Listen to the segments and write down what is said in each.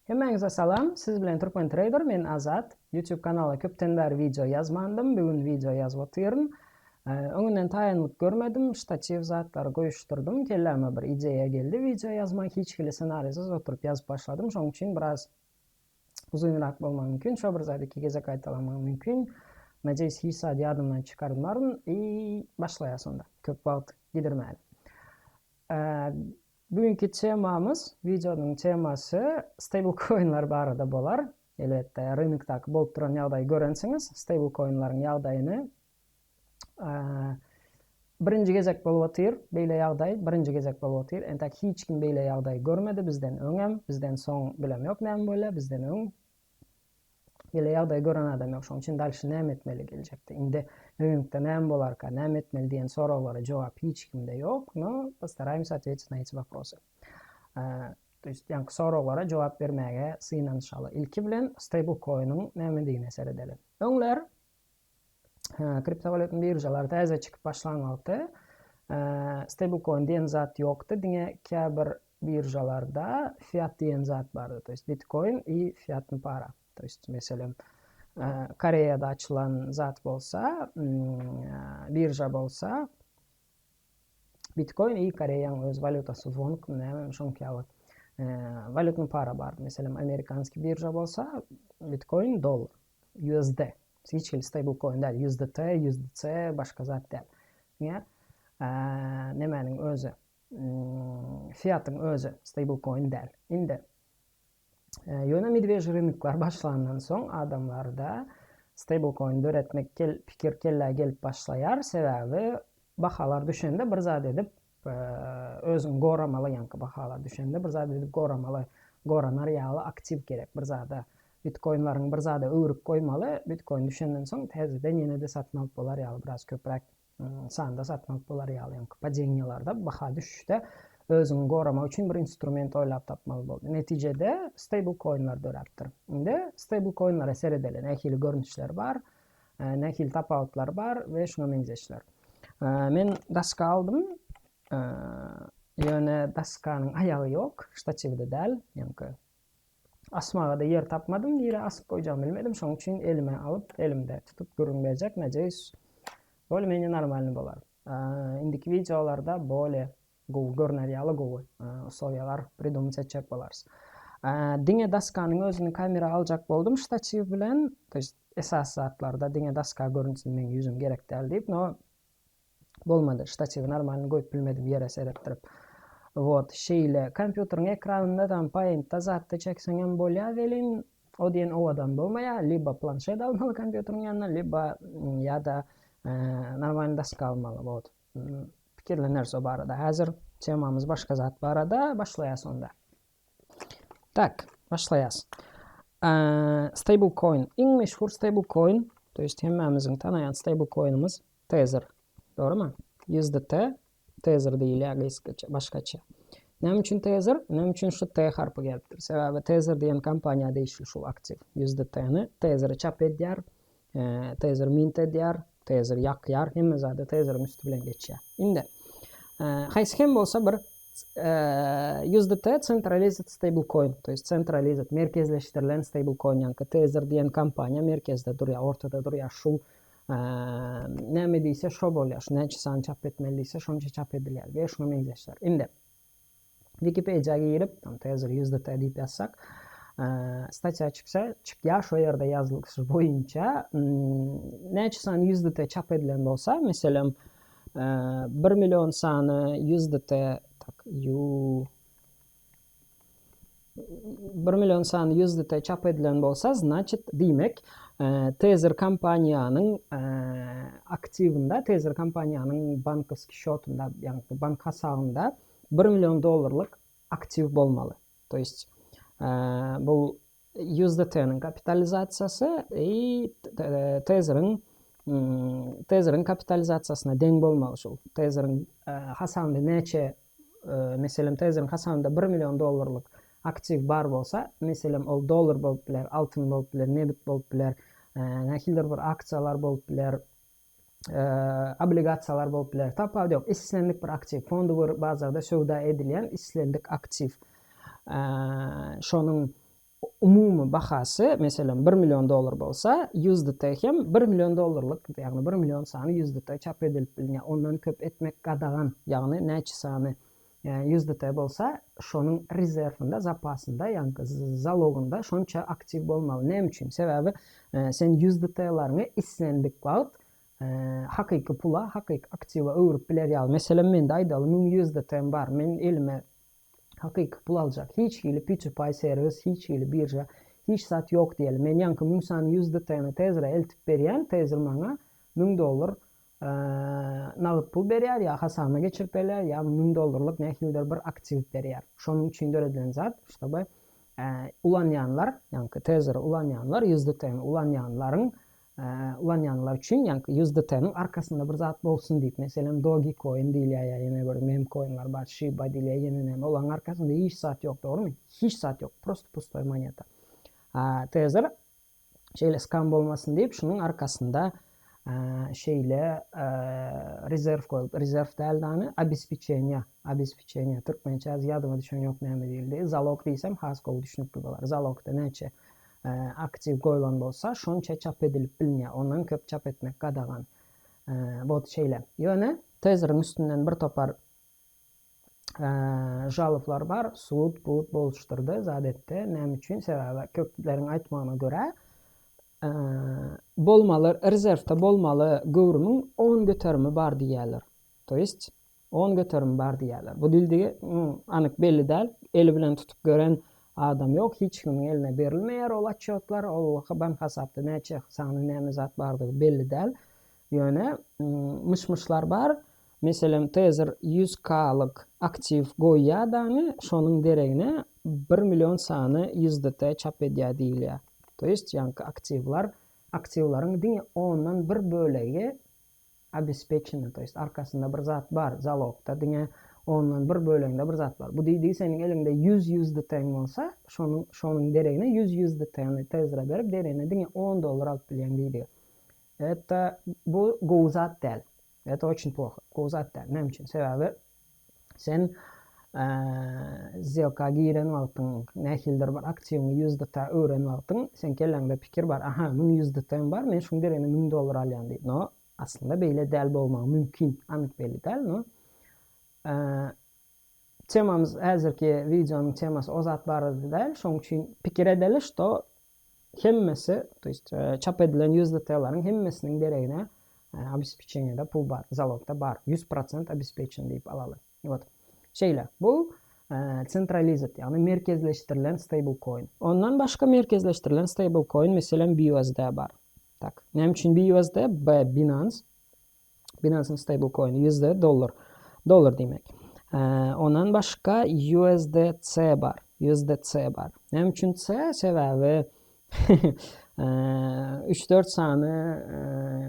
Hemmäňize salam, siz bilen Türkmen Trader, men Azat. YouTube kanala köpden bäri wideo ýazmandym, bu gün wideo ýazyp otyryn. Öňünden taýynlyk görmedim, ştatiw zatlary goýuşdyrdym, kelläme bir ideýa geldi wideo ýazmak, hiç hili ssenariýsiz oturyp ýazyp başladym, şonuň üçin biraz uzynrak bolmagy mümkin, şo bir zady iki gezek gaýtalamagym mümkin. Nadýeýs hiç zady ýadymdan çykarmaryn i başlaýas onda, köp wagt gidirmäli. Bu günki temamyz, wideonyň temasy stablecoinler barada bolar. Elbetde, rynokdaky bolup duran ýagdaýy görensiňiz, stablecoinleriň ýagdaýyny. Birinji gezek bolup otyr beýle ýagdaý, birinji gezek bolup otyr. Entäk hiç kim beýle ýagdaýy görmedi bizden öňem, bizden soň bilemok näme bolýar, bizden öň Beýle ýagdaýy gören adam ýok. Şonuň üçin dalşy näme etmeli geljekde? Indi rynokda näme bolarka, näme etmeli diýen soraglara jogap hiç kimde ýok. No, postaraemся otветить na eti woprosy. To ýest ýaňky soraglara jogap bermäge synanyşaly. Ilki bilen stablecoin-iň nämedigine seredeli. Öňler kriptowalýutnyň biržalary täze çykyp başlan wagty stablecoin diýen zat ýokdy. Diňe käbir biržalarda fiat diýen zat bardy. To ýest bitcoin i fiatny para. To ýest meselem Koreýada açylan zat bolsa, birža bolsa bitcoin i Koreýaň öz walýutasy won näme şoňky ýaly walýutny para bardy. Meselem amerikanskiý birža bolsa bitcoin dollar. USD. Hiç hili stable coin däl. USDT, USDC başga zat däl. Diňe nemäniň özi. Fiatyň özi stable coin däl. Indi ýöne medweji rynoklar başlandan soň adamlarda stable coin döretmek kel, pikir kellä gelip başlaýar. Sebäbi bahalar düşende bir zat edip özüňi goramaly, ýaňky bahalar düşende bir zat edip goramaly, goranar ýaly aktiw gerek bir zada. Bitkoinleriňi bir zada öwrüp goýmaly, bitkoin düşenden soň täzeden ýene-de satyn alyp bolar ýaly biraz köpräk sanda satyn alyp bolar ýaly ýaňky padeniýalarda baha düşüşde özüňi goramak üçin bir instrument oýlap tapmaly boldy. Netijede stable coinler döräpdir. Indi stable coinlere seredeli nähili görnüşleri bar, nähili tapawutlary bar we şuňa meňzeşler. Men doska aldym. Ýöne doskanyň aýagy ýok, ştatiwde däl, ýaňky Asmaga-da ýer tapmadym, nirä asyp goýjagymy bilmedim, şonuň üçin elime alyp, elimde tutup gürrüň berjek, nadeýus, bolее-menее normalny bolar. Indiki wideolarda bolее gowy görner ýaly gowy uslowiýalar pridumyt etjek bolarys. Diňe doskanyň özüni kamera aljak boldum ştatiw bilen, to ýest esasy zatlarda diňe doska görünsin meň ýüzüm gerek däl diýip, no Bolmady. Ştatiwi normalny goýup bilmedim ýere seretdirip. Wot, şeýle. Kompýuteriň ekranynda tam Paint-da zatda çekseňem bolýar welin, o diýen owadan bolmaýar. Liba planşet almaly kompýuteriň ýanyna, liba ýa-da normalny doska almaly. Wot. Pikirleneris o barada. Häzir temamyz başga zat barada. Başlaýas onda. Tak, başlaýas. Stable coin. Iň meşhur stable coin, to ýest hemmämiziň tanaýan stable coinimiz Tether. Dogrymy? USDT Tether diýilýär gysgaça, başgaça. Näme üçin Tether? Näme üçin şu T harpy gelipdir? Sebäbi Tether diýen kompaniýa degişli şu aktiw. USDT-ni Tether çap edýär, Tether mint edýär, Tether ýakýar, hemme zady Tetheriň üsti bilen geçýär. Indi haýsy hem bolsa bir USDT centralized stable coin, to ýest centralized, merkezleşdirilen stable coin, ýaňky Tether diýen kompaniýa merkezde durýar, ortada durýar. Şu näme diýse şo bolýar. Şu näçe sany çap etmeli diýse, şonça çap edilýär we şuňa meňzeşler. Indi Wikipediýa girip, tam Tether USDT diýip ýazsak, statýa çyksa, çykýar, şo ýerde ýazylyşy boýunça näçe sany USDT çap edilen bolsa, meselem, 1 million sany USDT, tak, U 1 million sany USDT çap edilen bolsa, znaçit, diýmek, Tether kompaniýanyň aktiwinde, Tether kompaniýanyň bankowskiý şotunda, ýagny bank hasabynda 1 million dollarlyk aktiw bolmaly. To ýest, bu USDT-niň kapitalizasiýasy i Tether-iň Tether-iň kapitalizasiýasyna deň bolmaly şul. Tether-iň hasabynda näçe, meselem, Tether-iň hasabynda 1 million dollarlyk aktiw bar bolsa, meselem, ol dollar bolup biler, altyn bolup biler, nebit bolup biler, nähilidir bir aksiýalar bolup biler, obligasiýalar bolup biler. Tapawudy ýok. Islendik bir aktiw, fondowy bazarda söwda edilýän islendik aktiw. Şonuň. umumy bahasy, meselem, bir million dollar bolsa, USDT hem bir million dollarlyk, ýagny bir million sany USDT çap edilip bilinýär. Ondan köp etmek gadagan, ýagny näçe sany USDT bolsa, şonuň rezerwinde, zapasynda, ýagny zalogynda şonça aktiw bolmaly. Näme üçin? Sebäbi sen USDT-leriňi islendik wagt hakyky pula, hakyky aktiwe öwrüp biler ýaly. Meselem, mende aýdaly 1000 USDT-m bar. Men elime hakyky pul aljak. Hiç hili P2P serwis, hiç hili birža, hiç zat ýok diýeli. Men ýaňky 1000 sany USDT-ni Tether-e eltip berýän, Tether maňa 1000 dollar nagt pul berýär ýa hasabyma geçirip berýär ýa 1000 dollarlyk nähilidir bir aktiw berýär. Şonuň üçin döredilen zat, ştoby ulanýanlar, ýaňky Tether-i ulanýanlar, USDT-ni ulanýanlaryň ulanýanlar üçin ýaňky USDT-niň arkasynda bir zat bolsun diýip, meselem Dogecoin diýilýär ýa ýene bir meme coinlar bar, Shiba diýilýär, ýene näme, olaryň arkasynda hiç zat ýok, dogrumy? Hiç zat ýok, prosto pustoý moneta. A Tether şeýle skam bolmasyn diýip, şunuň arkasynda şeýle rezerw goýup, rezerw däl dany, obespečeniýa, obespečeniýa, türkmençe häzir ýadyma düşen ýok näme diýildi, zalog diýsem has gowy düşnükli bolar. Zalogda näçe aktiw goýlan bolsa, şonça çap edilip bilinýär. Ondan köp çap etmek gadagan. Wot şeýle. Ýöne Tether-iň üstünden bir topar žaloblar bar. Sud, bud boluşdyrdy, zat etdi. Näme üçin? Sebäbi köpleriň aýtmagyna görä, bolmaly, rezerwde bolmaly göwrümiň on göterimi bar diýýärler. To ýest, 10% bar diýýärler. Bu dildigi anyk belli däl. Eli bilen tutup gören adam ýok. Hiç kimiň eline berilmeýär ol otçýotlar. Ol bank hasapda näçe sany näme zat bardygy belli däl. Ýöne myş-myşlar bar. Meselem, Tether 100 K-lyk aktiw goýýar dany, şonuň deregine bir million sany USDT çap edýär diýilýär. To ýest, ýaňky aktiwler, aktiwleriň diňe ondan bir bölegi Obespečenny, to ýest arkasynda bir zat bar, zalogda diňe ondan bir böleginde bir zat bar. Bu diýdigi seniň eliňde 100 USDT-ň bolsa, şonuň şonuň deregine 100 USDT-ni Tether-a berip, deregine diňe on dollar alyp bilýäň diýdigi. Это bu gowy zat däl. Это очень плохо. Gowy zat däl. Näme üçin? Sebäbi Sen сделka giren wagtyň, nähilidir bir aktiwiňi USDT-a öwren wagtyň, seň kelläňde pikir bar, aha, 1000 USDT-m bar, men şuň deregine 1000 dollar alýan diýip. No, aslynda beýle däl bolmagy mümkin, anyk belli däl, no. Temamyz, häzirki wideonyň temasy o zat barada däl, şoň üçin pikir edeli, şto Hemmesi, to ýest çap edilen USDT-leriň hemmesiniň deregine obespečeniýada pul bar, zalogda bar. 100% obespečen diýip alaly. Wot. Şeýle. Bu centralized, ýagny merkezleşdirilen stablecoin. Ondan başga merkezleşdirilen stablecoin, meselem, BUSD bar. Tak. Näme üçin BUSD? B Binance. Binance-yň stablecoin USD dollar. Dollar diýmek. Ondan başga USDC bar. USDC bar. Näme üçin C? Sebäbi 3-4 sany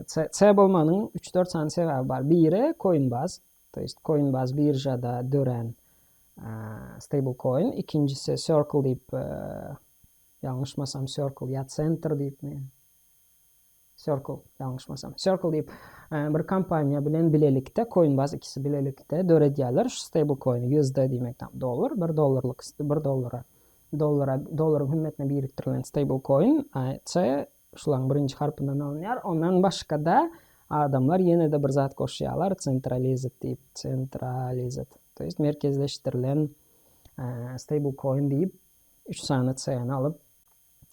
C, C bolmagynyň 3-4 sany sebäbi bar. Biri Coinbase, to есть Coinbase biržada dörän stablecoin. Ikinjisi Circle diýip, ýalňyşmasam Circle ýa Center diýipmi? Circle, ýalňyşmasam. Circle diýip bir kompaniýa bilen bilelikde Coinbase ikisi bilelikde döredýärler şu stablecoin USD diýmek tam dollar, bir dollarlyk bir dollara dollara dollaryň hümmetine birikdirilen stablecoin C şularyň birinji harpyndan alynýar. Ondan başga-da adamlar ýene-de bir zat goşýarlar, centralized diýip, centralized, to ýest merkezleşdirilen stablecoin diýip üç sany C-ni alyp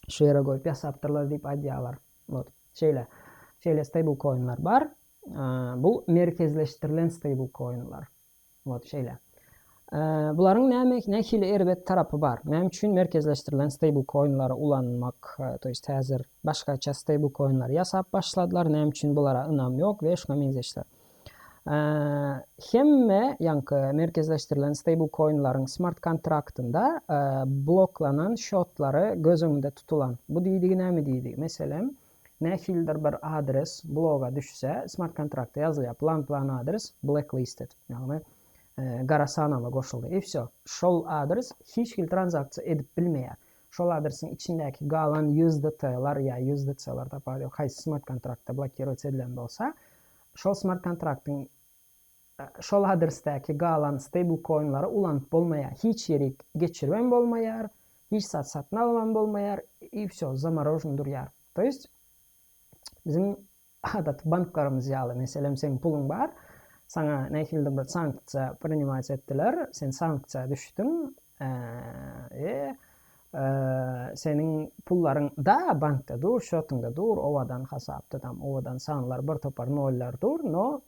şu ýere goýup ýasapdyrlar diýip aýdýarlar. Bot. Şeýle. Şeýle stable coinler bar. Bu merkezleşdirilen stable coinler. Bot şeýle. Bularyň näme nähili erbet tarapy bar? Näme üçin merkezleşdirilen stable coinleri ulanmak, to ýest häzir başgaça stable coinleri ýasap başladylar, näme üçin bulara ynam ýok we şuňa meňzeşler. Hemme ýaňky merkezleşdirilen stablecoin-laryň smart kontraktynda bloklanan şotlary göz öňünde tutulan. Bu diýdigi näme diýdigi? Meselem, nähilidir bir adres bloga düşse, smart kontraktda ýazylýar, plan-plan adres blacklisted, ýagny gara sanawa goşuldy. I wsýo. Şol adres hiç hili tranzaksiýa edip bilmeýär. Şol adresiň içindäki galan USDT-lar ýa USDC-lar tapawudy ýok, haýsy smart kontraktda blokirowat edilen bolsa, Şol smart kontraktyň şol adresdäki galan stablecoinlary ulanyp bolmaýar. Hiç ýerik geçiribem bolmaýar. Hiç zat satyn alybam bolmaýar i wsýo, zamorožen durýar. To ýest biziň adaty banklarymyz ýaly, meselem seň puluň bar, saňa nähilidir bir sanksiýa prinimat etdiler, sen sanksiýa düşdüň, e seniň pullaryň da bankda dur, şotyňda dur, owadan hasapda tam owadan sanlar, bir topar nollar dur, no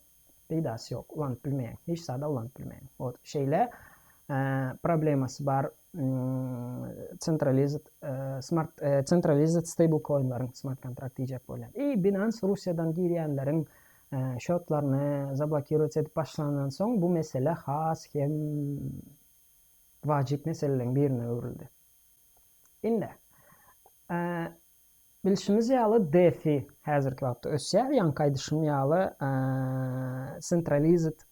peýdasy ýok, ulanyp bilmeýäň, hiç zada ulanyp bilmeýäň. Wot şeýle problemasy bar centralized smart centralized stable coinleriň smart kontrakt diýjek bolýan. I Binance Russiýadan girýänleriň şotlaryny zablokirować edip başlandan soň bu mesele has hem wajyp meseleleriň birine öwrüldi. Indi bilşimiz ýaly DeFi häzirki wagtda ösýär. Ýaňky aýdyşym ýaly centralized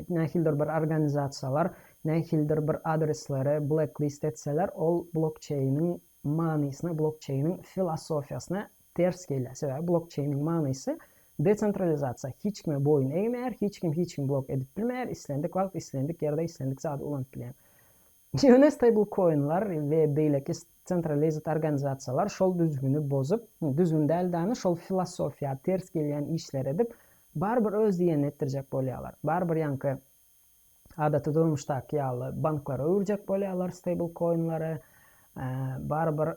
nähilidir bir organizasiýalar nähilidir bir adresleri blacklist etseler, ol blokçeýniň manysyna, blokçeýniň filosofiýasyna ters gelýär. Sebäbi blokçeýniň manysy desentralizasiýa, hiç kime boýun egmeýär, hiç kim hiç kimi blok edip bilmeýär, islendik wagt, islendik ýerde, islendik zady ulanyp bilýär. Ýöne stablecoinler we beýleki centralized organizasiýalar şol düzgüni bozup, düzgün däl-de, şol filosofiýa ters gelýän işleri edip, barybir öz diýenini etdirjek bolýarlar. Barybir ýaňky adaty durmuşdaky ýaly banklara öwürjek bolýarlar stablecoinleri, barybir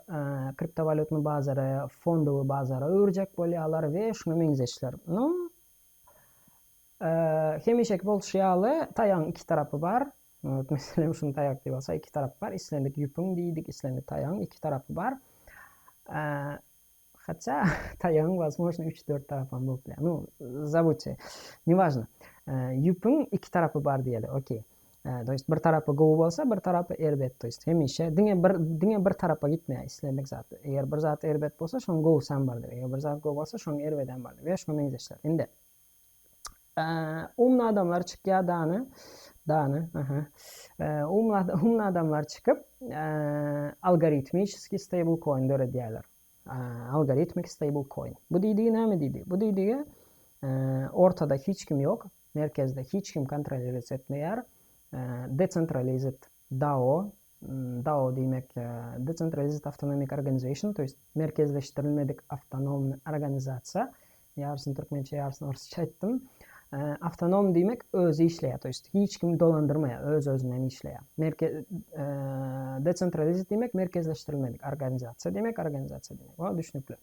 kriptowalýutny bazary fondowy bazara öwürjek bolýarlar we şuňa meňzeşler. Nu, hemişeki bolşy ýaly taýagyň iki tarapy bar. Meselem, şuny taýak diýip alsak, iki tarapy bar. Islendik ýüpüň diýdik, islendik taýagyň iki tarapy bar. Hatda taýagyň возможно 3-4 tarapam bolup bilýär. Nu, zabudьте. Неважно. Ýüpüň iki tarapy bar diýeli. Okey. To есть bir tarapy gowy bolsa, bir tarapy erbet. To есть hemişe diňe bir diňe bir tarapa gitmeýär islendik zat. Eger bir zat erbet bolsa, şoň gowusam bardyr. Eger bir zat gowy bolsa, şoň erbedem bardyr. We şuňa meňzeşler. Indi Umly adamlar çykýar dany. Dany, aha. Umly, umly adamlar çykyp, algoritmiçeskiý stable coin döredýärler. Algoritmik stable coin. Bu diýdigi näme diýdi? Bu diýdigi ortada hiç kim ýok, merkezde hiç kim kontrolirowat etmeýär. Decentralized DAO, DAO diýmek Decentralized Autonomic Organization, to ýest merkezleşdirilmedik awtonomny organizasiýa. Ýarysyny türkmençe, ýarysyny orsça aýtdym. Awtonom diýmek özi işleýär, to ýest hiç kim dolandyrmaýar, öz-özünden işleýär. Merke decentralized diýmek merkezleşdirilmedik organizasiýa diýmek, organizasiýa diýmek. O düşnükli.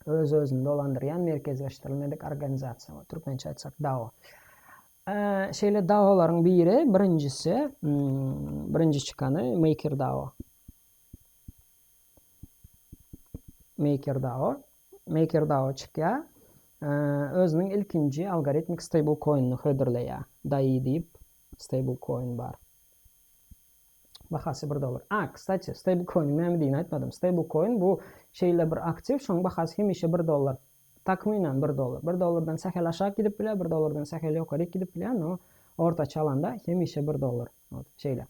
Öz-özüni dolandyrýan merkezleşdirilmedik organizasiýa, türkmençe aýtsak DAO. Şeýle DAO-laryň biri, birinjisi, birinji çykany MakerDAO. MakerDAO. MakerDAO çykýar. Özüniň ilkinji algoritmik stablecoin-ini hödürleýär. DAI diýip stablecoin bar. Bahasy 1 dollar. A, kstati, stablecoin-iň nämedigini aýtmadym. Stablecoin bu şeýle bir aktiw, şoň bahasy hemişe 1 dollar. Takmynan 1 dollar. 1 dollardan sähel aşak gidip bilýär, 1 dollardan sähel ýokaryk gidip bilýär, no ortaça alanda hemişe 1 dollar. Şeýle.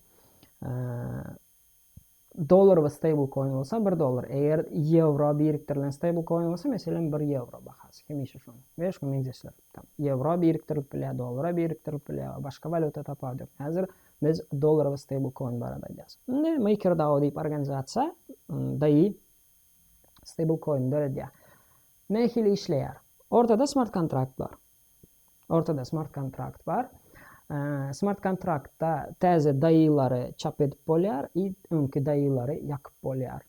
Dollar we stablecoin bolsa 1 dollar. Eger ýewro birikdirilen stablecoin bolsa, meselem 1 ýewro bahasy hemişe şoň. We şuňa meňzeşler. Tam ýewro birikdirilip bilýär, dollara birikdirilip bilýär, başga walýuta tapawudy ýok. Häzir biz dollar we stablecoin barada aýdýarys. Indi MakerDAO diýip organizasiýa DAI stablecoin döredýär. Nähili işleýär? Ortada smart kontrakt bar. Ortada smart kontrakt bar. Smart kontraktda täze DAI-lary çap edip bolýar i öňki DAI-lary ýakyp bolýar.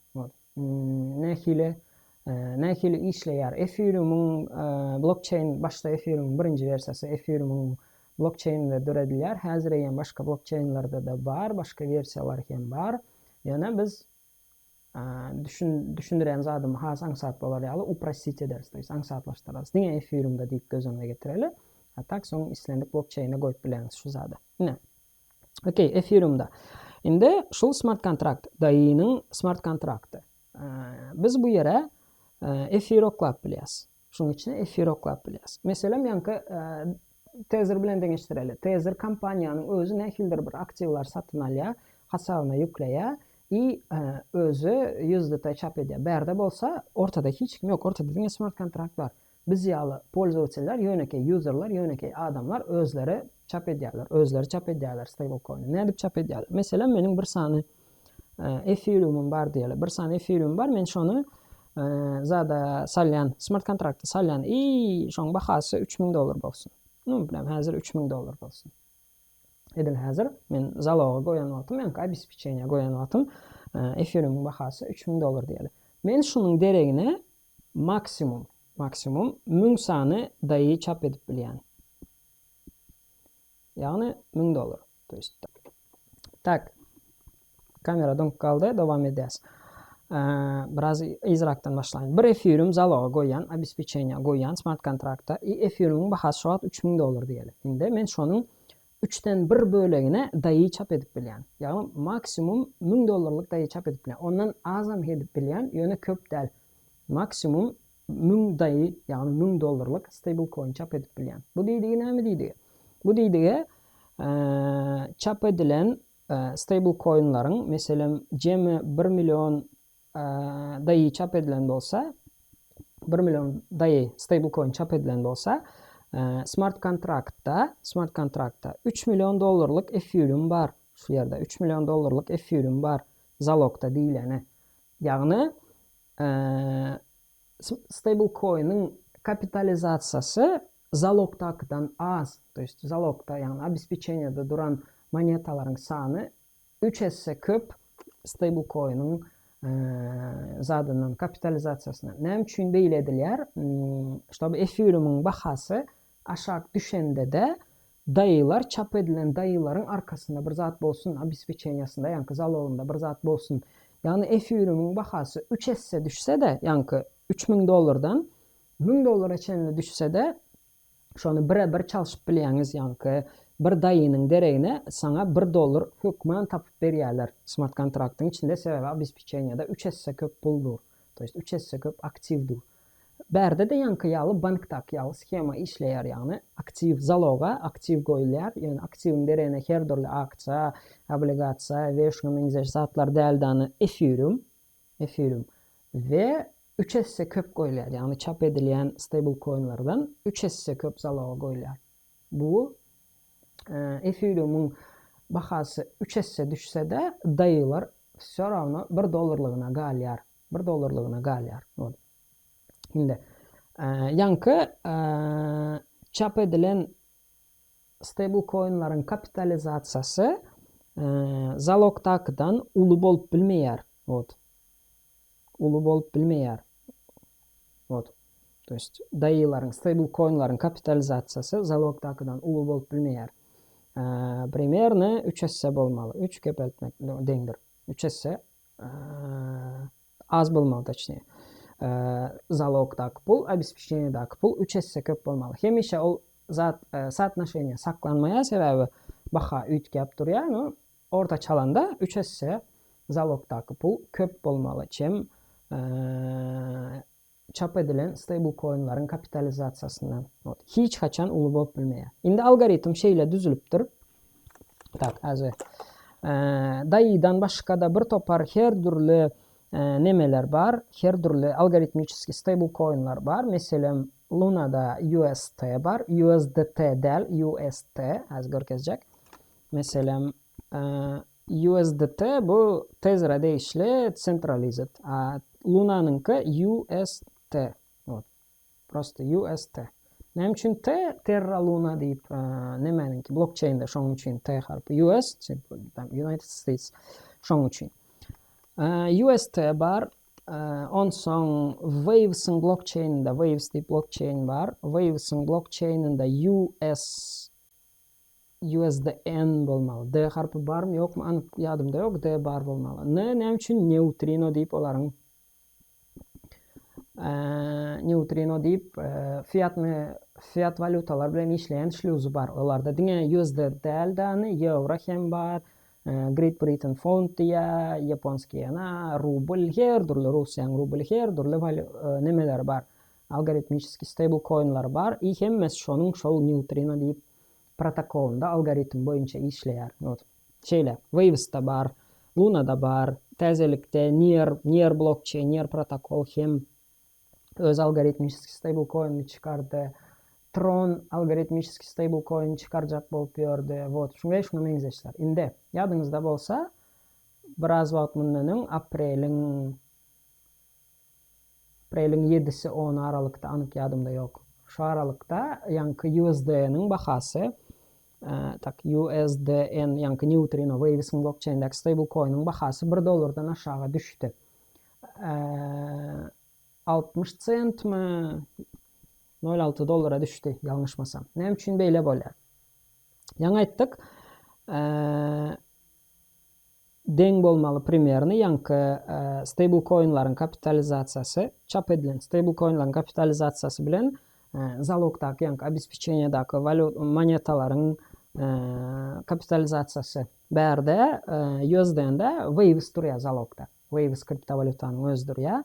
Nähili nähili işleýär? Ethereum-yň blokçeýn başda Ethereum-yň birinji wersiýasy Ethereum-yň blokçeýninde döredilýär. Häzir eýýäm başga blokçeýnlerde-de bar, başga wersiýalar hem bar. Ýöne biz Düşün, düşündirýän zadym has aňsat bolar ýaly uprostit ederis, to ýest aňsatlaşdyrarys. Diňe Ethereum-da diýip göz öňüne getireli. A tak soň islendik blokçeýne goýup bileňiz şu zady. Ine. Okey, Ethereum-da. Indi şul smart kontrakt, DAI-niň smart kontrakty. Biz bu ýere efir oklap bilýäs. Şunuň içine efir oklap bilýäs. Meselem, ýaňky Tether bilen deňeşdireli. Tether kompaniýanyň özi nähilidir bir aktiwleri satyn alýar, hasabyna ýükleýär i özi USDT çap edýär. Bärde bolsa ortada hiç kim ýok, ortada diňe smart kontrakt bar. Biz ýaly polzowateller, ýönekeý userler, ýönekeý adamlar özleri çap edýärler, özleri çap edýärler stablecoin-i. Nädip çap edýärler? Meselem, meniň bir sany Ethereum-ym bar diýeli. Bir sany Ethereum bar, men şony zada salýan, smart kontrakta salýan. I şoň bahasy 3000 dollar bolsun. Nu, bilem, häzir 3000 dollar bolsun. Edil häzir men zaloga goýan wagtym, ýaňky obespeçeniýa goýan wagtym Ethereum-yň bahasy 3000 dollar diýeli. Men şunuň deregine maksimum, maksimum 1000 sany DAI çap edip bilýän. Ýagny 1000 dollar. To есть Tak. Kamera doňup galdy, dowam edýäs. Biraz yzrakdan başlaýyn. Bir Ethereum zaloga goýýan, obespeçeniýa goýýan smart kontrakta i Ethereum-yň bahasy şu wagt 3000 dollar diýeli. Indi men şonuň üçden bir bölegine DAI çap edip bilýän. Ýagny maksimum 1000 dollarlyk DAI çap edip bilýän. Ondan azam edip bilýän, ýöne köp däl. Maksimum 1000 DAI, ýagny 1000 dollarlyk stablecoin çap edip bilýän. Bu diýdigi näme diýdigi? Bu diýdigi çap edilen stablecoinleriň, meselem, jemi bir million DAI çap edilen bolsa, bir million DAI stablecoin çap edilen bolsa, smart kontraktda, smart kontraktda 3 million dollarlyk Ethereum bar. Şu ýerde 3 million dollarlyk Ethereum bar zalogda diýileni. Ýagny stablecoiniň kapitalizasiýasy zalogdakydan az, to ýest zalogda, ýagny obespeçeniýada duran monetalaryň sany üç esse köp stablecoiniň zadyndan, kapitalizasiýasyndan. Näme üçin beýle edilýär? Ştoby Ethereum-yň bahasy aşak düşende-de Daýylar çap edilen daýylaryň arkasynda bir zat bolsun, obespeçeniýasynda, ýaňky zalogynda bir zat bolsun. Ýagny Ethereum-yň bahasy üç esse düşse-de, ýaňky 3000 dollardan 1000 dollara çenli düşse-de, şony bire-bir çalşyp bilýäňiz, ýaňky bir daýynyň deregine saňa bir dollar hökman tapyp berýärler smart kontraktyň içinde, sebäbi obespeçeniýada üç esse köp pul dur, to ýest üç esse köp aktiw dur. Bärde-de ýaňky ýaly bankdaky ýaly shema işleýär, ýagny aktiw zaloga aktiw goýulýar, ýöne aktiwiň deregine her dürli aksiýa, obligasiýa we şuňa meňzeş zatlar däl-de any efirium, efirium we üç esse köp goýulýar, ýagny çap edilýän stablecoinlerden üç esse köp zaloga goýulýar. Bu efiriumyň bahasy üç esse düşse-de, daýylar wsё rawno bir dollarlygyna galýar. Bir dollarlygyna galýar. Ol. Indi ýaňky çap edilen stablecoinleriň kapitalizasiýasy zalogdakydan uly bolup bilmeýär. Wot. Uly bolup bilmeýär. Wot. To есть DAI-laryň, stablecoinleriň kapitalizasiýasy zalogdakydan uly bolup bilmeýär. Примерно 3 esse bolmaly. 3 köpeltmek deňdir. 3 esse Az bolmaly toçnýe. Zalogdaky pul, obespeçeniýadaky pul üç esse köp bolmaly. Hemişe ol zat sootnoşeniýe saklanmaýar, sebäbi baha üýtgäp durýar, no ortaça alanda üç esse zalogdaky pul köp bolmaly, çem çap edilen stablecoinleriň kapitalizasiýasyndan hiç haçan uly bolup bilmeýär. Indi algoritm şeýle düzülipdir. Tak, häzir. DAI-dan başga-da bir topar her dürli nemeler bar, her dürli algoritmiçeskiý stablecoinler bar. Meselem, Lunada UST bar, USDT däl, UST, häzir görkezjek. Meselem, USDT bu Tether-a degişli centralized, a Lunanyňky UST. Wot. Prosta UST. Näme üçin T? Terra Luna diýip nemäniňki blokçeýnde şonuň üçin T harpy. US, United States şonuň üçin. UST bar. Onsoň Waves-iň blokçeýninde Waves diýip blokçeýn bar. Waves-iň blokçeýninde US USDN bolmaly. D harpy barmy ýokmy anyk ýadymda ýok, D bar bolmaly. N näme üçin neutrino diýip olaryň neutrino diýip fiatny fiat walýutalar bilen işleýän şlýuzy bar. Olarda diňe USD däl-de, ýagny ýewro hem bar, Great Britain funt diýýär, ýaponskiý ýena, rubl, her dürli Russiýanyň rubly, her dürli nemeleri bar. Algoritmiçeskiý stablecoinlary bar i hemmesi şonuň şol neutrino diýip protokolynda algoritm boýunça işleýär. Wot. Şeýle. Waves-da bar, Luna-da bar, täzelikde Near, Near blockchain, Near protokol hem. Öz algoritmiçeskiý stablecoin-ini çykardy. Tron algoritmiçeskiý stablecoin çykarjak bolup ýördi. Wot, şuňa şuňa meňzeşler. Indi, ýadyňyzda bolsa, biraz wagt mundan öň, apreliň apreliň ýedisi ony aralykda, anyk ýadymda ýok. Şu aralykda ýaňky USDN-iň bahasy, tak, USDN, ýaňky Neutrino, Waves-iň blokçeýndäki stablecoin-iň bahasy bir dollardan aşaga düşdi. 60 sentmi, nol alty dollara düşdi, ýalňyşmasam. Näme üçin beýle bolýar? Ýaňy aýtdyk, deň bolmaly primerny ýaňky stablecoin-laryň kapitalizasiýasy, çap edilen stablecoin-laryň kapitalizasiýasy bilen zalogdaky ýaňky obespečeniýadaky walýut monetalaryň kapitalizasiýasy. Bärde USDN-de Waves durýar zalogda. Waves kriptowalýutanyň özi durýar.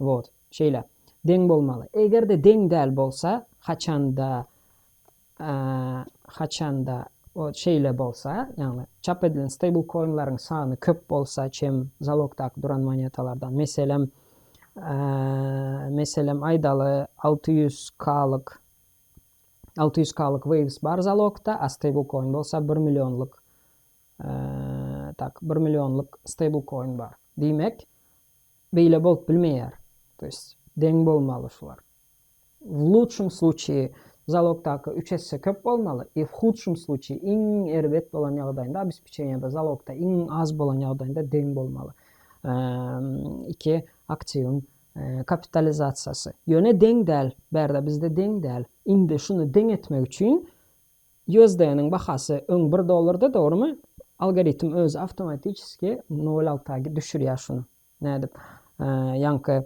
Wot, şeýle. Deň bolmaly. Eger-de deň däl bolsa, haçanda haçanda o şeýle bolsa, ýagny çap edilen stablecoin-laryň sany köp bolsa, çem zalogdaky duran monetalardan, meselem, meselem, aýdaly 600 K-lyk 600 K-lyk Waves bar zalogda, a stablecoin bolsa 1 millionlyk tak, 1 millionlyk stablecoin bar. Diýmek, beýle bolup bilmeýär. To ýest, deň bolmaly şular. W lutşum sluçaýe zalogdaky üç esse köp bolmaly i w hudşum sluçaýe iň erbet bolan ýagdaýynda obespečeniýada zalogda iň az bolan ýagdaýynda deň bolmaly iki aktiwiň kapitalizasiýasy. Ýöne deň däl bärde bizde deň däl. Indi şuny deň etmek üçin USD-niň bahasy öň bir dollardy dogrymy? Algoritm özi awtomatiçeski nol alta düşürýär şuny. Nädip? Ýaňky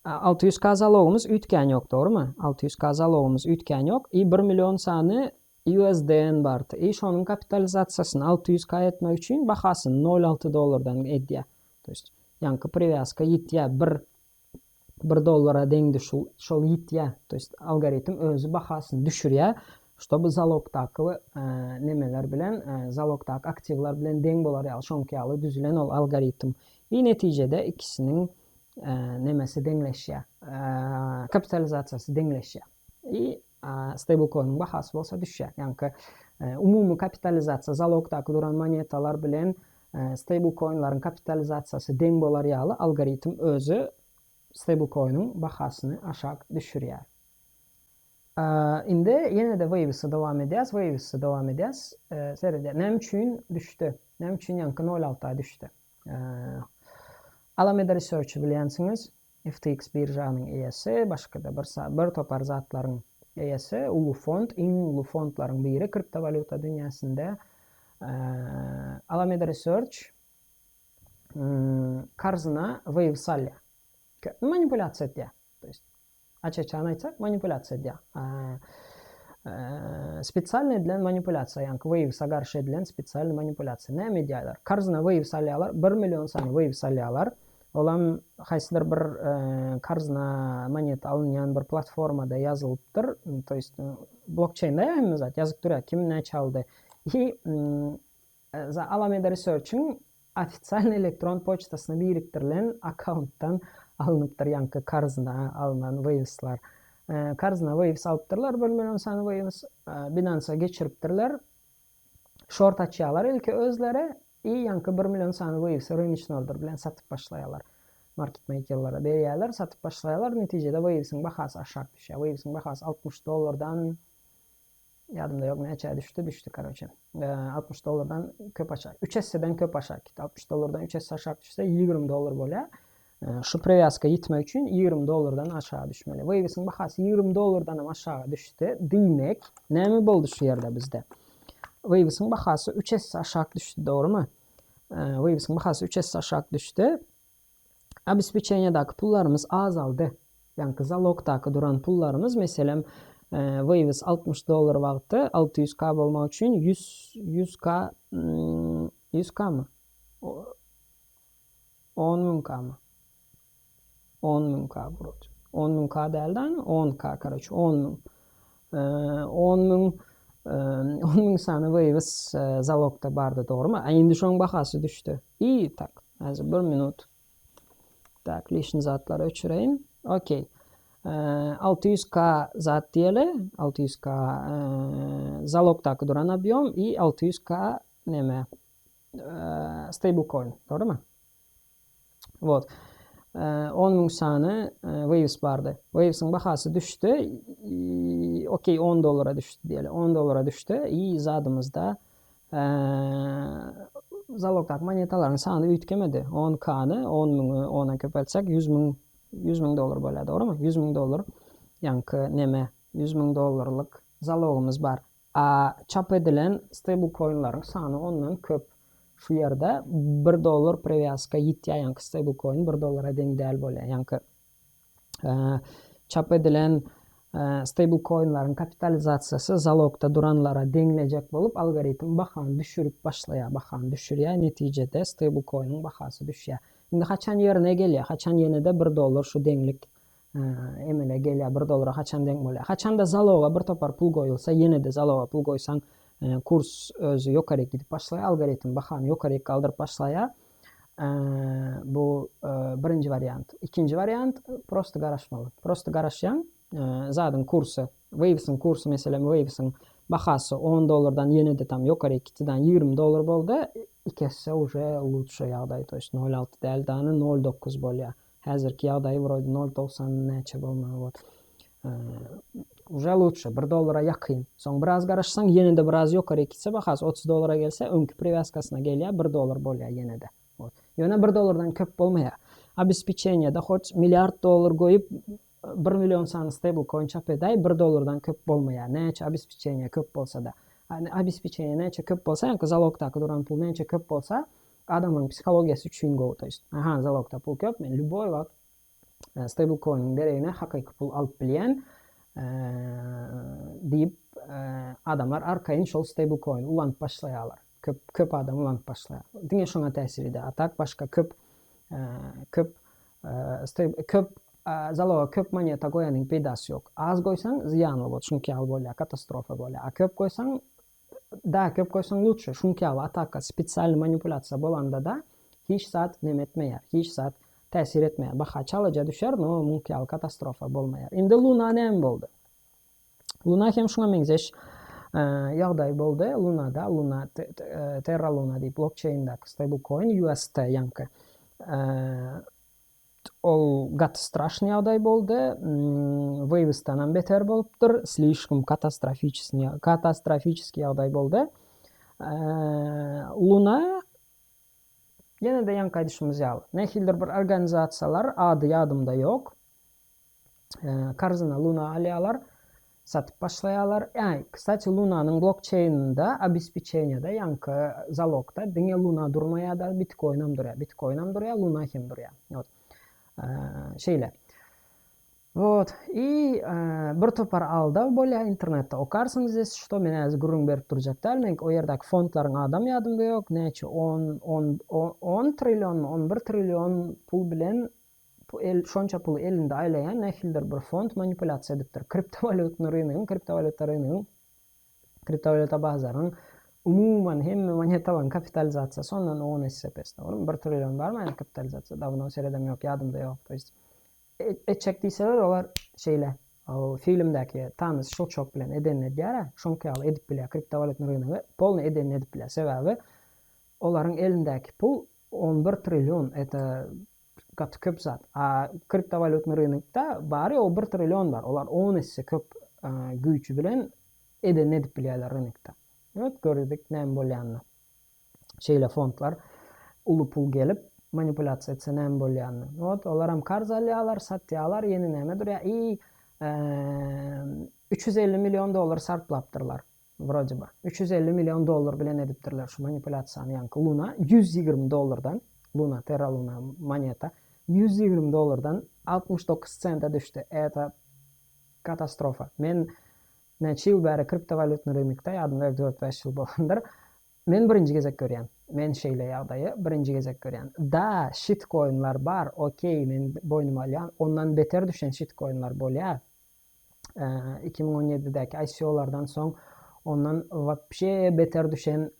600 K zalogymyz üýtgän ýok, dogrymy? 600 K zalogymyz üýtgän ýok. I 1 million sany USDN bardy. I şonuň kapitalizasiýasyny 600 K etmek üçin bahasyny 0,6 dollardan edýär. To ýest, ýaňky priwýazka ýitýär. Bir bir dollara deňdi şu şol ýitýär. To ýest, algoritm özi bahasyny düşürýär, ştoby zalogdaky nemeler bilen, zalogdaky aktiwler bilen deň bolar ýaly, şoňky ýaly düzülen ol algoritm. I netijede ikisiniň nemesi deňleşýär. Kapitalizasiýasy deňleşýär. I stablecoin-iň bahasy bolsa düşýär. Ýaňky umumy kapitalizasiýa zalogdaky duran monetalar bilen stablecoin-laryň kapitalizasiýasy deň bolar ýaly algoritm özi stablecoin-iň bahasyny aşak düşürýär. Indi ýene-de Waves-i dowam edýäs, Waves-i dowam edýäs. Seredýäs. Näme üçin düşdi? Näme üçin ýaňky nol alta düşdi? Alameda Research-i bilýänsiňiz. FTX biržanyň eýesi, başga-da bir bir topar zatlaryň eýesi, uly fond, iň uly fondlaryň biri kriptowalýuta dünýäsinde. Alameda Research karzyna Waves alýar. Manipulýasiýa edýär. To ýest Aç-açan aýtsak, manipulýasiýa edýär. Spesialny edilen manipulýasiýa, ýaňky Waves-a garşy edilen spesialny manipulýasiýa. Näme edýärler? Karzyna Waves alýarlar, bir million sany Waves alýarlar. Olam haýsydyr bir karzyna moneta alynýan bir platformada ýazylypdyr. To ýest, blokçeýnde hemme zat ýazyp durýar, kim näçe aldy. I Alameda Research-iň ofitsialnyý elektron poçtasyna birikdirilen akkauntdan alnypdyr ýaňky karzyna alnan Waves-lar. Karzyna Waves alypdyrlar, bir million sany Waves Binance-a geçiripdirler. Şort açýarlar ilki özleri i ýaňky bir million sany Waves-i rynçny order bilen satyp başlaýarlar. Market makerlere berýärler, satyp başlaýarlar. Netijede Waves-iň bahasy aşak düşýär. Waves-iň bahasy 60 dollardan Ýadymda ýok näçä düşdi, düşdi karoçe. 60 dollardan köp aşak. 3 esseden köp aşak gitdi. 60 dollardan 3 esse aşak düşse 20 dollar bolýar. Şu prewýazka ýetmek üçin 20 dollardan aşağı düşmeli. Waves-iň bahasy 20 dollardan hem aşağı düşdi. Diýmek, näme boldy şu ýerde bizde? Waves-iň bahasy 3 esse aşak düşdi, dogrymy? Waves-iň bahasy 3 esse aşak düşdi. Obespeçeniýadaky pullarymyz azaldy. Ýaňky zalogdaky duran pullarymyz, meselem, Waves 60 dollar wagty 600 k bolmak üçin 100 100 k 100 k-my? 10 müň k-my? 10 müň k wrod. 10 müň k däldi ana, 10 k, karoçe, 10 müň. 10 müň 10 müň sany Waves zalogda bardy, dogrymy? A indi şoň bahasy düşdi. I tak. Häzir bir minut. Tak, lişni zatlary öçüreýin. Okey. 600 K zat diýeli, 600 K zalogdaky duran obýom i 600 K neme stable coin, dogrymy? Wot. 10 müň sany Waves bardy. Wavesiň bahasy düşdi. Okey, 10 dollara düşdi diýeli. 10 dollara düşdi. I zadymyzda zalogdaky monetalaryň sany üýtgemedi. 10 K-ny 10 müňi 10-a köpeltsek 100 müň 100 müň dollar bolýar, dogrymy? 100 müň dollar ýaňky neme 100 müň dollarlyk zalogymyz bar. A çap edilen stablecoinleriň sany ondan köp. Şu ýerde bir dollar prewýazka ýitýär, ýaňky stablecoin bir dollara deň däl bolýar. Ýaňky çap edilen stablecoinleriň kapitalizasiýasy zalogda duranlara deňlejek bolup algoritm bahany düşürip başlaýar, bahany düşürýär, netijede stablecoiniň bahasy düşýär. Indi haçan ýerine gelýär, haçan ýene-de bir dollar şu deňlik emele gelýär, bir dollara haçan deň bolýar. Haçanda zaloga bir topar pul goýulsa, ýene-de zaloga pul goýsaň, kurs özi ýokaryk gidip başlaýar, algoritm bahany ýokaryk galdyryp başlaýar. Bu birinji wariant. Ikinji wariant, prosto garaşmaly. Prosto garaşýaň, zadyň kursy, Waves-iň kursy, meselem, Waves-iň bahasy 10 dollardan ýene-de tam ýokaryk gitdi, 20 dollar boldy, iki esse uje lutşy ýagdaý, to ýest 0.6 däl, dany 0.9 bolýar. Häzirki ýagdaýy wrode nol 90 näçe bolmaly wot. Uje lutşy, 1 dollara ýakyn. Soň biraz garaşsaň, ýene-de biraz ýokaryk gitse bahasy 30 dollara gelse, öňki priwýazkasyna gelýär, 1 dollar bolýar ýene-de. Wot. Ýöne 1 dollardan köp bolmaýar. Obespeçeniýede hoç milliard dollar goýup 1 million sany stablecoin çap edäý, 1 dollardan köp bolmaýar. Näçe obespeçeniýe köp bolsa-da. Obespeçeniýe näçe köp bolsa, ýaňky zalogdaky duran pul näçe köp bolsa, adamlaryň psihologiýasy üçin gowy. To ýest, aha, zalogda pul köp, men lýuboý wagt stablecoiniň deregine hakyky pul alyp bilýän diýip, adamlar arkaýyn şol stablecoini ulanyp başlaýarlar. Köp köp adam ulanyp başlaýar. Diňe şoňa täsir edýär. A tak başga köp köp köp zaloga köp moneta goýanyň peýdasy ýok. Az goýsaň zyýanly bol, şuňky ýaly bolýar, katastrofa bolýar. A köp goýsaň da köp goýsaň lutşe, şuňky ýaly ataka, spesialnyý manipulýasiýa bolanda-da hiç zat neme etmeýär, hiç zat täsir etmeýär. Baha çalaja düşer, no muňky ýaly katastrofa bolmaýar. Indi Luna näme boldy? Luna hem şuňa meňzeş ýagdaý boldy. Lunada, Luna, Terra Luna diýip blokçeýndäki stablecoin UST ýaňky. Ol gaty straşnyý ýagdaý boldy. Waves-danam beter bolupdyr. Slişkom katastrofiçesnyý, katastrofiçeskiý ýagdaý boldy. Luna ýene-de ýaňky aýdyşymyz ýaly, nähilidir bir organizasiýalar, ady ýadymda ýok. Karzyna Luna alýarlar, satyp başlaýarlar. Äý, kstati, Lunanyň blokçeýninde obespeçeniýada, ýaňky zalogda diňe Luna durmaýar-da, bitkoinam durýar. Bitkoinam durýar, Luna hem durýar. Wot. Şeýle. Wot. I bir topar aldaw bolýar internetde. Okarsyňyz ýesi şto, men häzir gürrüň berip durjak däl. Meňki o ýerdäki fondlaryň adam ýadymda ýok. Näçe on, on, on trillionmy, on bir trillion pul bilen el şonça puly elinde aýlaýan nähilidir bir fond manipulýasiýa edipdir. Kriptowalýutny rynygyň, kriptowalýuta rynygyň, kriptowalýuta bazarynyň umuman hemme monetalaryň kapitalizasiýasy ondan on esse pes. Dogrymy? Bir trillion barmy ýa kapitalizasiýa? Dawno seredem ýok, ýadymda ýok. To ýest etjek diýseler olar şeýle o filmdäki Thanos şylçok bilen edenini edýär-ä, şoňky ýaly edip bilýär. Kriptowalýutny rynygy polny edenini edip bilýär. Sebäbi olaryň elindäki pul 11 trillion это gaty köp zat. A kriptowalýutny rynokda bary ýogy bir trillion bar. Olar on esse köp güýji bilen edenini edip bilýärler rynokda. Evet gördük näme bolýanyny. Şeýle fondlar uly pul gelip manipulýasiýa etse näme bolýanyny. Wot olaram karz alýarlar, satýarlar, ýene näme durýar. I 350 million dollar sarplapdyrlar. Wrode by. 350 million dollar bilen edipdirler şu manipulýasiýany ýaňky Luna 120 dollardan, Luna, Terra Luna moneta 120 dollardan 69 sente düşdi. Это katastrofa. Men näçe ýyl bäri kriptowalýutny rynokda, ýadymda ýok dört-bäş ýyl bolandyr. Men birinji gezek görýän. Men şeýle ýagdaýy birinji gezek görýän. Da, şitkoinler bar, okey, men boýnuma alýan, ondan beter düşen şitkoinler bolýar. 2017-däki ICO-lardan soň ondan wapşe beter düşen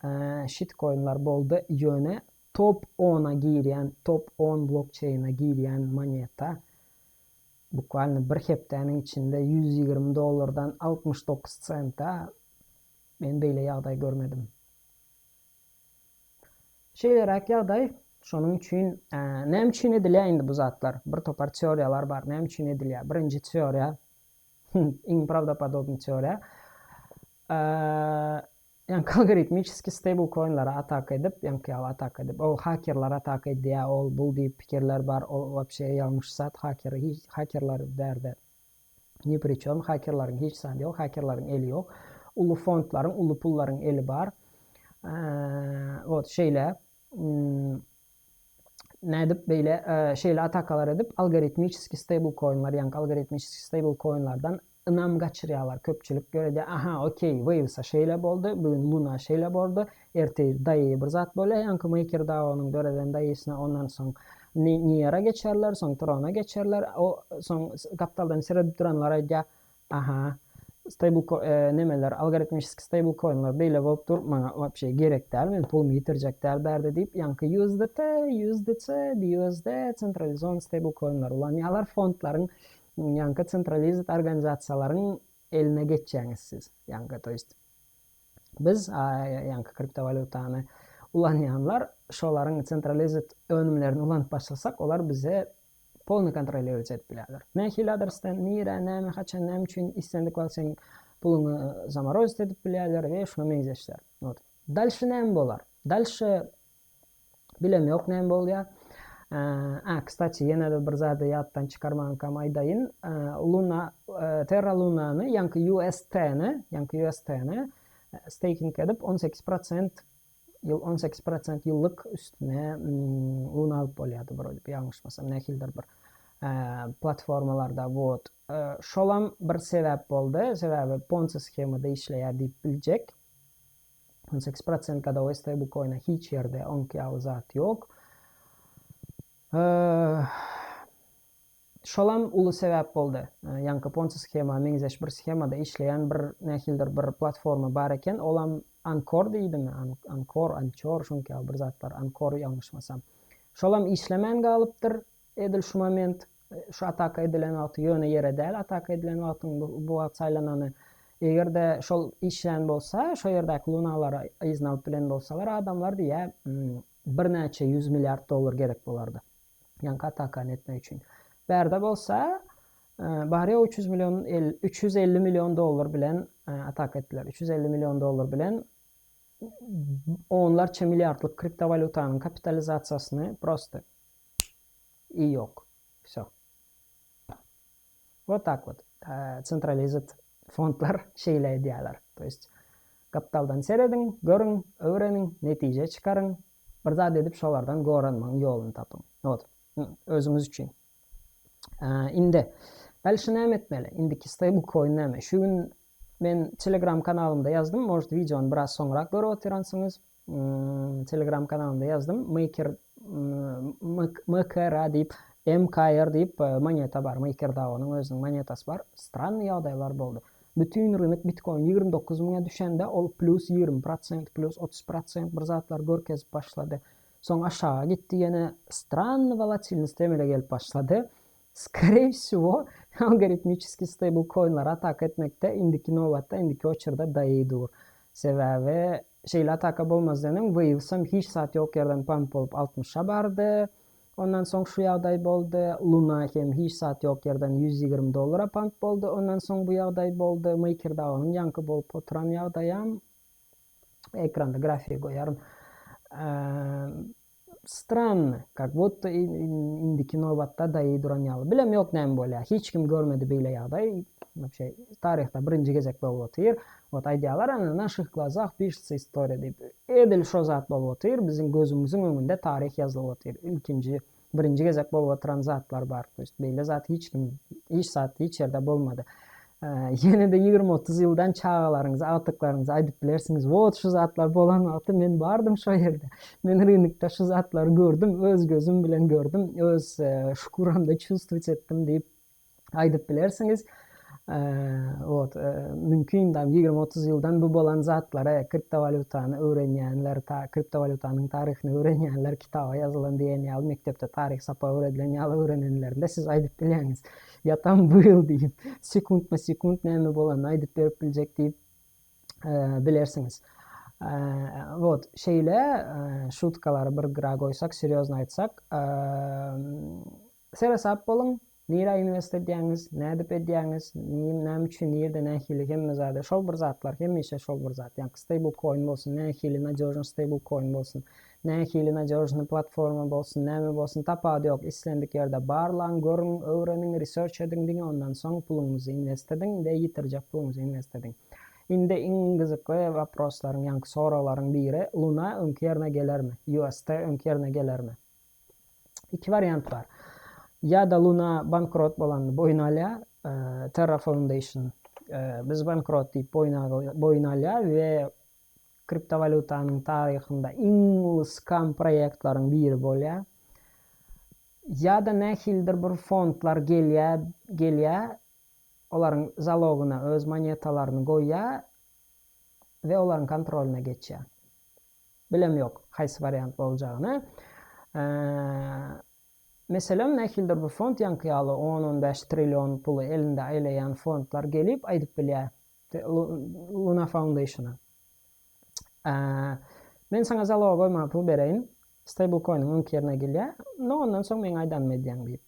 şitkoinler boldy, ýöne top ona girýän, top on blokçeýne girýän moneta. Bukvalno bir hepdäniň içinde 120 dollardan 69 senta men beýle ýagdaý görmedim. Şeýleräk ýagdaý, şonuň üçin näme üçin edilýär indi bu zatlar? Bir topar teoriýalar bar, näme üçin edilýär? Birinji teoriýa, iň prawdopodobnyý teoriýa, ýaňky algoritmiçeskiý steýblkoinlere ataka edip, ýaňky ýaly ataka edip, ol hakerler ataka edýär, ol bul diýip pikirler bar, ol wapşe ýalňyş zat, haker hiç, hakerler bärde Ni pri çem, hakerleriň hiç zady ýok, hakerleriň eli ýok. Uly fondlaryň, uly pullaryň eli bar. Wot şeýle. Nädip beýle şeýle atakalar edip algoritmiçeskiý steýblkoinler, ýaňky algoritmiçeskiý steýblkoinlerden ynam gaçyrýarlar. Köpçülik görýär, aha, okey, Waves-a şeýle boldy, bu gün Luna şeýle boldy, Ertir daýy bir zat bolýar, ýaňky Maker DAO-nyň döreden daýysyna ondan soň Near-a geçerler, soň Tron-a geçerler. O soň gapdaldan seredip duranlar aýdýar, Aha, stable nemeler, algoritmiçeskiý stable coinler beýle bolup dur, maňa wapşe gerek däl, men pulumy ýitirjek däl bärde diýip, ýaňky USDT, USDC, BUSD centralizowan stable coinler ulanýarlar, fondlaryň ýaňky centralized organizasiýalaryň eline geçýäňiz siz. Ýaňky to ýest Biz ýaňky kriptowalýutany ulanýanlar şolaryň centralized önümlerini ulanyp başlasak, olar bize polny kontrolirowat edip bilerler. Nähili adresden, nirä, näme, haçan, näme üçin islendik wagt seň puluňy zamorozit edip bilýärler we şuňa meňzeşler. Wot. Dalşy näme bolar? Dalşy Bilemok näme bolýar. A, kstati, ýene-de bir zady ýatdan çykarmankam aýdaýyn. Luna, Terra Lunany, ýaňky UST-ni, ýaňky UST-ni staking edip 18 prosent ýyl 18 prosent ýyllyk üstüne Luna alyp bolýardy wrode by ýalňyşmasam nähilidir bir platformalarda wot. Şolam bir sebäp boldy. Sebäbi Ponzi shemada işleýär diýip biljek. 18 prosent godowy stablecoin-a hiç ýerde oňki ýaly zat ýok. Şolam uly sebäp boldy. Ýaňky Ponzi shema meňzeş bir shemada işleýän bir nähilidir bir platforma bar eken. Olam Anchor diýdimi? Anchor, Anchor şoňki ýaly bir zatlar. Anchor ýalňyşmasam. Şolam işlemän galypdyr. Edil şu moment şu ataka edilen wagty ýöne ýere däl ataka edilen wagtyň bu wagt saýlanany. Eger-de şol işlän bolsa, şo ýerdäki lunalary yzyna alyp bilen bolsalar adamlar diýýä birnäçe ýüz milliard dollar gerek bolardy. Ýaňky atakany etmek üçin. Bärde bolsa bary-ýogy 300 million 350 million dollar bilen ataka etdiler. 350 million dollar bilen onlarça milliardlyk kriptowalýutanyň kapitalizasiýasyny prosto I ýok. Wsё. Wot tak wot. Centralized fondlar şeýle edýärler. To ýest gapdaldan serediň, görüň, öwreniň, netije çykaryň. Bir zat edip şolardan goranmagyň ýoluny tapyň. Wot. Özüňiz üçin. Indi dalşy näme etmeli? Indiki stable coin näme? Şu gün men Telegram kanalymda ýazdym. Может wideony biraz soňrak görüp otyransyňyz. Telegram kanalynda ýazdym. Maker MKR diýip, MKR diýip moneta bar. Maker DAO-nyň özüniň monetasy bar. Stranny ýagdaýlar boldy. Bütin rynek bitcoin 29 müňe düşende ol plus 20 prosent, plus 30 prosent bir zatlar görkezip başlady. Soň aşaga gitdi ýene stranny wolatilnost emele gelip başlady. Skorey wsego algoritmiçeskiý steýblkoinlere ataka etmekde indiki nobatda, indiki oçurda DAI dur. Sebäbi şeýle ataka bolmazdan öň Waves-em hiç zat ýok ýerden pamp bolup altmyşa bardy. Ondan soň şu ýagdaý boldy. Luna hem hiç zat ýok ýerden 120 dollara pamp boldy. Ondan soň bu ýagdaý boldy. MakerDAO-nyň ýaňky bolup oturan ýagdaýam ekranda grafigi goýaryn. Stranny, kak budto indiki nobatda daýy duran ýaly. Bilem ýok näme bolýar. Hiç kim görmedi beýle ýagdaý. Wapşe taryhda birinji gezek bolup otyr. Wot aýdýarlar ana na naših glazah pişется istoriýa diýip. Edil şo zat bolup otyr. Biziň gözümiziň öňünde taryh ýazylyp otyr. Ilkinji Birinji gezek bolup oturan zatlar bar. To ýest beýle zat hiç kim, hiç zat hiç ýerde bolmady. Ýene-de 20-30 ýyldan çagalaryňyza, agtyklaryňyza aýdyp bilersiňiz, wot şu zatlar bolan wagty men bardym şo ýerde. Men rynokda şu zatlary gördüm, öz gözüm bilen gördüm, öz şkuramda çувствовать etdim diýip aýdyp bilersiňiz. Wot, mümkin tam 20-30 ýyldan bu bolan zatlary kriptowalýutany öwrenýänler, ta kriptowalýutanyň taryhyny öwrenýänler kitaba ýazylan diýen ýaly mekdepde taryh sapagy öwredilen ýaly öwrenenlerinde siz aýdyp bilýäňiz. Ýa tam byl diýip, sekuntma-sekunt näme bolanyny aýdyp berip biljek diýip bilersiňiz. Wot, şeýle şutkalary bir gyra goýsak, serýozno aýtsak, Seresap boluň, nirä invest edýäňiz, nädip edýäňiz, näme üçin, nirde, nähili, hemme zada şol bir zatlar, hemişe şol bir zat. Ýaňky stable coin bolsun, nähili nadýožnyý stable coin bolsun, nähili nadýožnyý platforma bolsun, näme bolsun, tapawudy ýok, islendik ýerde barlaň, görüň, öwreniň, research ediň, diňe ondan soň puluňyzy invest ediň we ýitirjek puluňyzy invest ediň. Indi iň gyzykly waproslaryň, ýaňky soraglaryň biri, Luna öňki ýerine gelermi? UST öňki ýerine gelermi? Iki wariant bar. Ýa-da Luna bankrot bolanyny boýun alýar, Terra Foundation biz bankrot diýip boýun alýar we kriptowalýutanyň taryhynda iň uly skam proýektleriň biri bolýar. Ýa-da nähilidir bir fondlar gelýär, gelýär, olaryň zalogyna öz monetalaryny goýýar we olaryň kontrolyna geçýär. Bilem ýok haýsy wariant boljagyny. Meselem nähilidir bir fond ýaňky ýaly on-on bäş trillion puly elinde aýlaýan fondlar gelip aýdyp bilýär Luna Foundation-a. Men saňa zaloga goýmaga pul bereýin, stablecoin-iň öňki ýerine gelýär, no ondan soň meň aýdanymy edýäň diýip.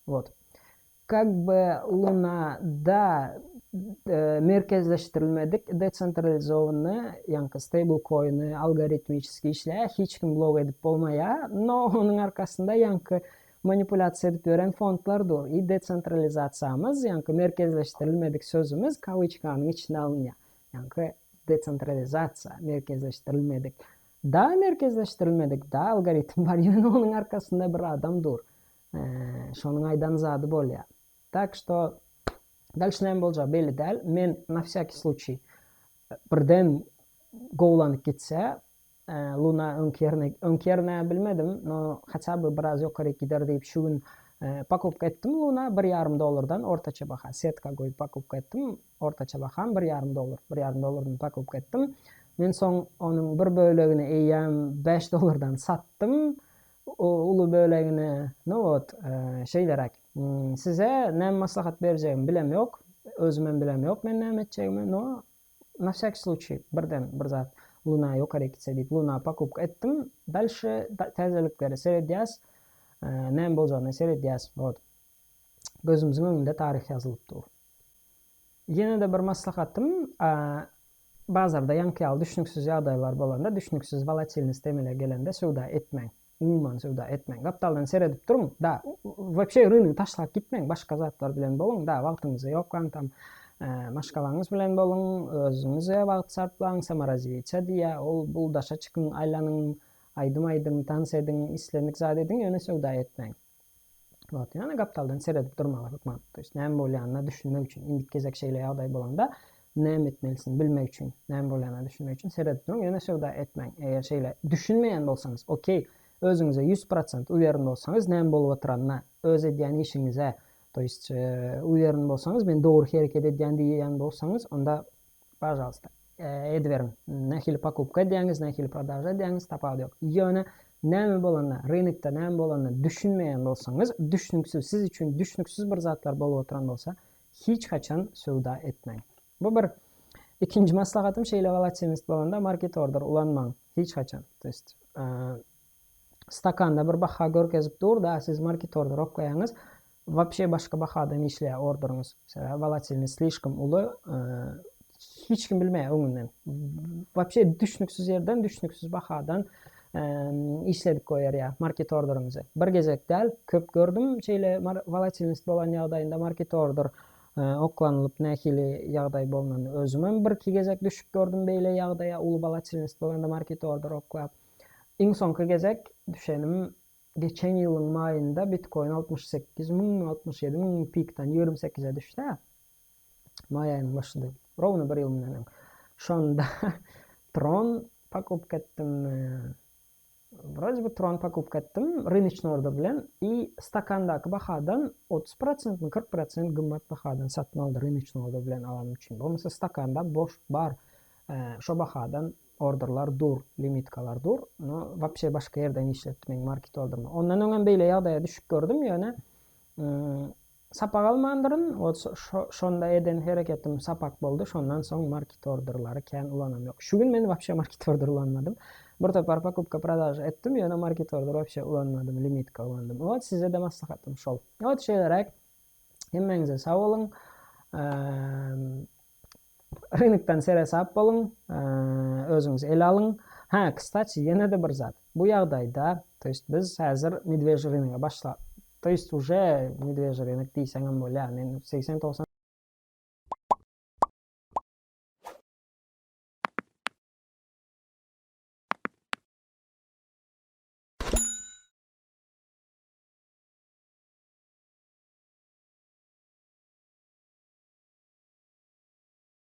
Wot. Kak by Luna da merkezleşdirilmedik desentralizowanyý ýaňky stable coiny algoritmiçeski işleýär hiç kim blok edip bolmaýar no onuň arkasynda ýaňky manipulasiýa edip ýören fondlar dur i desentralizasiýamyz ýaňky merkezleşdirilmedik sözümiz kawyçkanyň içine alynýar ýaňky desentralizasiýa merkezleşdirilmedik da merkezleşdirilmedik da algoritm bar ýöne onuň arkasynda bir adam dur Şonuň aýdan zady bolýar. Tak što dalşy näme boljagy belli däl. Men na wsýakiý sluçiý birden gowulanyp gitse, Luna öňki ýerine, öňki ýerine bilmedim, no haça by biraz ýokaryk gider diýip şu gün pakupka etdim Luna bir ýarym dollardan ortaça baha setka goýup pakupka etdim. Ortaça baham bir ýarym dollar, bir ýarym dollardan pakupka etdim. Men soň onuň bir bölegini eýýäm bäş dollardan satdym. Uly bölegini, nu wot, şeýleräk. Size näme maslahat berjegimi bilem ýok. Özümem bilem ýok men näme etjegimi, no na wsýakiý sluçiý birden bir zat Luna ýokary gitse diýip Luna pokupka etdim. Dalşe täzeliklere seredýäs. Näme boljagyna seredýäs. Wot. Gözümiziň öňünde taryh ýazylyp dur. Ýene-de bir maslahatym, bazarda ýaňky ýaly düşnüksiz ýagdaýlar bolanda, düşnüksiz wolatilnost emele gelende söwda etmäň. Umuman söwda etmäň. Gapdaldan seredip duruň, da, wapşe rynygy taşlap gitmäň, başga zatlar bilen boluň, da, wagtyňyzy ýoklaň tam, maşgalaňyz bilen boluň, özüňize wagt sarplaň, samorazwitiýa diýýär, ol, bul, daşa çykyň, aýlanyň, aýdym aýdyň, tans ediň, islendik zat ediň, ýöne söwda etmäň. Wagt ýöne gapdaldan seredip durmaly hökman. To ýest näme bolýanyna düşünmek üçin, indiki gezek şeýle ýagdaý bolanda näme etmelisini bilmek üçin, näme bolýanyna düşünmek üçin seredip duruň, ýöne söwda etmäň. Eger şeýle düşünmeýän bolsaňyz, okey, özüňize 100% uwerin bolsaňyz, näme bolup oturanyna, öz edýän işiňize, to ýest uwerin bolsaňyz, men dogry hereket edýän diýýän bolsaňyz, onda Pažalsta, ediberiň. Nähili pokupka edýäňiz, nähili prodaža edýäňiz, tapawudy ýok. Ýöne näme bolanda, rynokda näme bolanda düşünmeýän bolsaňyz, düşnüksiz, siz üçin düşnüksiz bir zatlar bolup oturan bolsa, hiç haçan söwda etmäň. Bu bir. Ikinji maslahatym şeýle wolatilnost bolanda market order ulanmaň. Hiç haçan. To ýest, stakanda bir baha görkezip dur-da, siz market order oklaýaňyz, Wapşe başga bahadan işleýär orderyňyz. Sebäbi wolatilnost slişkom uly. Hiç kim bilmeýär öňünden. Wapşe düşnüksiz ýerden, düşnüksiz bahadan işledip goýarýar market orderyňyzy. Bir gezek däl, köp gördüm şeýle wolatilnost bolan ýagdaýynda market order oklanylyp nähili ýagdaý bolnanyny özümem birki gezek düşüp gördüm beýle ýagdaýa uly wolatilnost bolanda market order oklap. Iň soňky gezek düşenim Geçen ýylyň maýynda bitkoin 68 müňmi, 67 müňmi pikden 28-e düşse, maý aýynyň başynda, rowno bir ýyl mundan öň. Şonda Tron pokupka etdim. Wroje bi tron pokupka etdim rynoçny order bilen i stakandaky bahadan 30 prosentmi 40 prosent gymmat bahadan satyn aldy rynoçny order bilen alanym üçin. Bolmasa stakanda boş bar şo bahadan orderlar dur, limitkalar dur. No wapşe başga ýerden işletdi meň market orderimi. Ondan öňem beýle ýagdaýa düşüp gördüm ýöne Sapak almandyryn, ot şonda eden hereketim sapak boldy, şondan soň market orderlary kän ulanam ýok. Şu gün men wapşe market order ulanmadym. Bir topar pokupka prodaža etdim, ýöne market order wapşe ulanmadym, limitka ulandym. Ot size-de maslahatym şol. Ot şeýleräk. Hemmäňize sag boluň. Rynokdan seresap boluň, özüňizi ele alyň. Hä, kstati, ýene-de bir zat. Bu ýagdaýda, to ýest biz häzir medweži rynoga başlap, to ýest uje medweži rynok diýseňem bolýar. Men 80-90.